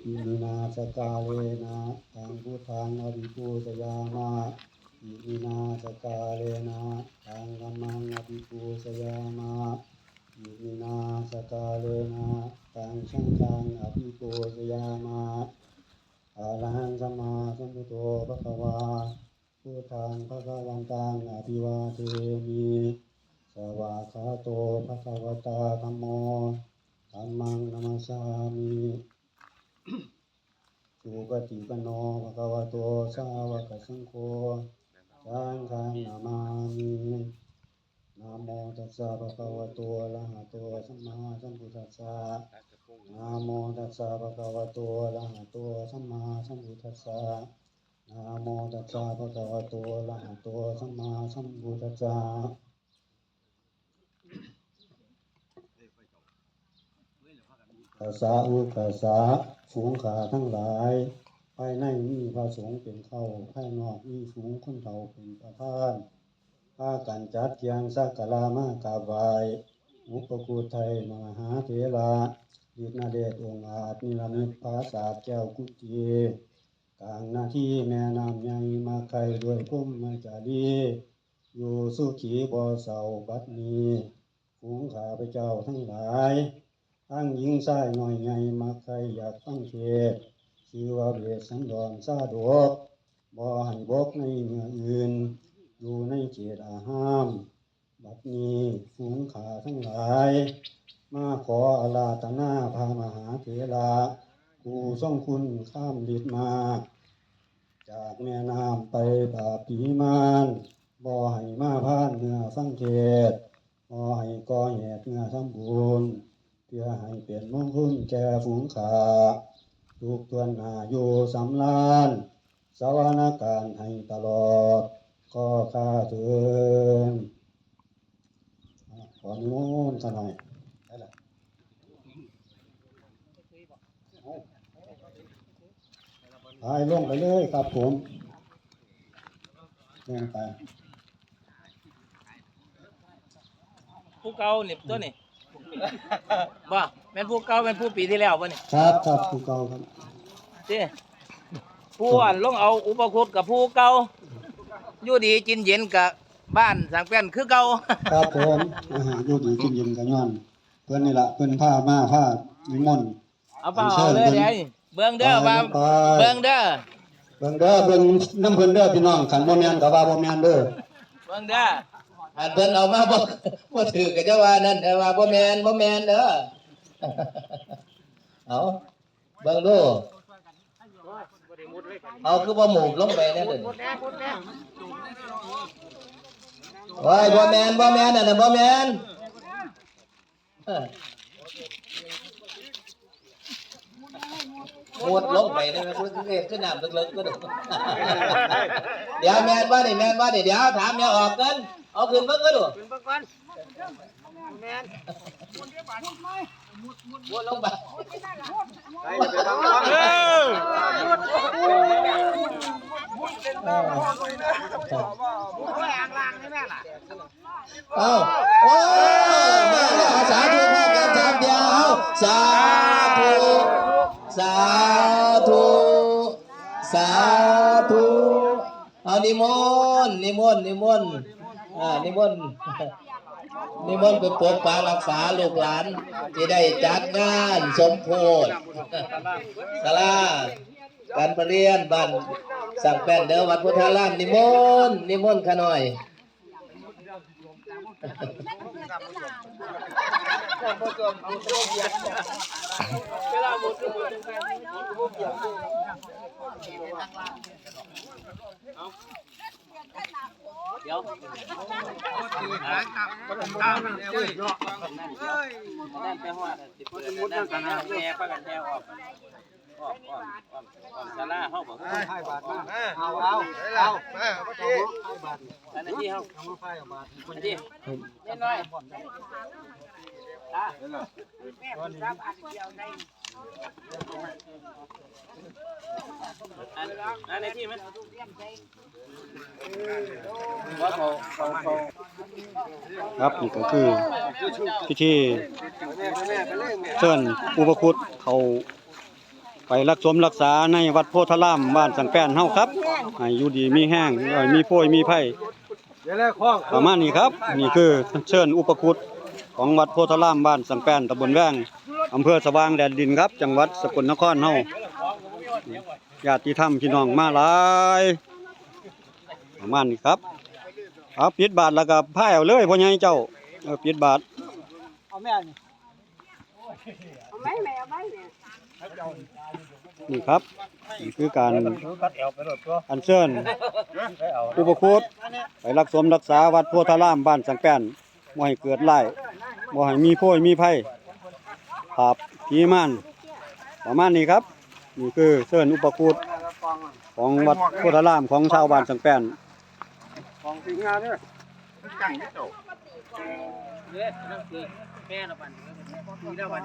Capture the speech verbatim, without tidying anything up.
Iminā sakkārena taṃ buddhaṃ abhipūjayāma. Iminā sakkārena taṃ dhammaṃ abhipūjayāma. Iminā sakkārena taṃ saṅghaṃ abhipūjayāma. Arahaṃ sammāsambuddho bhagavā, buddhaṃ bhagavantaṃ abhivādemi. Svākkhāto bhagavatā dhammo, dhammaṃ namassāmi. Supaṭipanno bhagavato sāvakasaṅgho, saṅghaṃ namāmi. Namo tassa bhagavato arahato sammāsambuddhassa. Namo tassa bhagavato arahato sammāsambuddhassa. Namo tassa bhagavato arahato sammāsambuddhassa. กาสา อุกาสา ฝูงข้าทั้งหลาย ภายในมีพระสงฆ์เป็นเค้า ภายนอกมีฝูงคนเฒ่าเป็นประธาน พากันจัดเกียงสักการะมากราบไหว้ อุปคุตไทยมหาเถระ ฤทธิ์นเรศองค์อาจ นิรมิตปราสาทแก้วกุฏิ กลางนาทีแม่น้ำใหญ่ มาไกลด้วยพรหมจารี อยู่สุขีบ่เศร้าบัดนี้ ฝูงข้าพเจ้าทั้งหลาย ทั้งหญิงชายน้อยใหญ่ มาไกลอยากฟังเทศน์ ชื่อว่าเวสสันดรชาดก บ่ให้บกในเมืองอื่น อยู่ในเขตอาห้าม บัดนี้ฝูงข้าทั้งหลาย มาขออาราธนาพระมหาเถระ ผู้ทรงคุณข้ามฤทธิ์มาก จากแม่น้ำไปปราบผีมาร บ่ให้มาพานเมื่อฟังเทศน์ บ่ให้ก่อเหตุเมื่อทำบุญ เพื่อให้เป็นมงคลแก่ฝูงข้า ทุกข์ถ้วนหน้าอยู่สำราญ สวรรคการให้ตลอด ขอข้าเถิด ขอนิมนต์ข้าหน่อย ได้ละ เอา ไปลงไปเลยครับผม ลงไป ผู้เก่านี่ตัวนี่ บ่ แม่นผู้เก่า แม่นผู้ปีที่แล้วบ่นี่ ครับ ครับ ผู้เก่าครับ ติ ผู้อันลงเอาอุปคุตกับผู้เก่า อยู่ดีกินเย็นกับบ้านสังแป้นคือเก่า ครับผม อ่า อยู่ดีกินเย็นก็ย้อน เพิ่นนี่ล่ะ เพิ่นพามา พานิมนต์ เอาเปล่า อัญเชิญ เอาเลย เพิ่น เดี๋ยว เบิ่งเด้อ ไป ว่า ลงไป เบิ่งเด้อ เบิ่งเด้อ เบิ่งนำเพิ่นเด้อพี่น้อง คันบ่แม่นก็ว่าบ่แม่นเด้อ เบิ่งเด้อ อันเพิ่นเอามาบ่ บ่ถือก็จะว่านั่น แต่ว่าบ่แม่น บ่แม่นเด้อ เอา เบิ่งดู เอาคือบ่หมุบลงไปแน่เด้อ โอ้ย บ่แม่น บ่แม่น อันนั้นบ่แม่น เออ มุดลงไปได้ไหม คุณเอกขึ้นน้ำลึกๆก็ได้ เดี๋ยวแม่นบ่นี่ แม่นบ่นี่ เดี๋ยวถามแม่ออกกัน เอาขึ้นเบิ่งก็ดู ขึ้นเบิ่งก่อน แม่น มุดลงไป เออ มุดไปอ่างล่างนี่แม่ล่ะ เอ้า โอ้ มาแล้ว สาธุพร้อมกันสามเดียว สาธุ สาธุ สาธุ เอานิมนต์ นิมนต์ นิมนต์ อ่า นิมนต์ นิมนต์ไปปกปักรักษาลูกหลาน ที่ได้จัดงานสมโภชศาลาการประเรียนบ้านสังแป้นเด้อ วัดพุทธาราม นิมนต์ นิมนต์ข้าน้อย เดี๋ยว นั่นไปฮอดสิเปิดนั่นแม่พากันแห่ออก อ้อม อ้อม อ้อม อ้อมศาลาเฮาบ่ ให้บาทมา เอา เอา เอา มา มาที่ ให้บาท อันนี้ที่เฮา เอามาไฟเอาบาท อันนี้น้อยๆ อ่ะ อัน อันนี้ที่มัน ครับ นี่ก็คือพิธีเชิญอุปคุตเขา ไปรักสมรักษาในวัดโพธารามบ้านสังแป้นเฮาครับ ให้อยู่ดีมีแฮง ให้มีโพยมีไพ ประมาณนี้ครับ นี่คือเชิญอุปคุตของวัดโพธารามบ้านสังแป้น ตำบลแวง อำเภอสว่างแดนดินครับ จังหวัดสกลนครเฮา ญาติธรรมพี่น้องมาหลาย ประมาณนี้ครับ เอาปิดบาทแล้วก็พายเอาเลยพ่อใหญ่เจ้า เออ ปิดบาท เอาแม่นี่ เอาไหมแม่ เอาไหมแม่ นี่ครับ นี่คือการอัญเชิญอุปคุตไปรักสมรักษาวัดโพธารามบ้านสังแป้น บ่ให้เกิดร้าย บ่ให้มีโพยมีไพ ปราบผีมาร ประมาณนี้ครับ นี่คือเชิญอุปคุตของวัดโพธารามของชาวบ้านสังแป้น ของทีมงานเนี่ย แม่ละบัน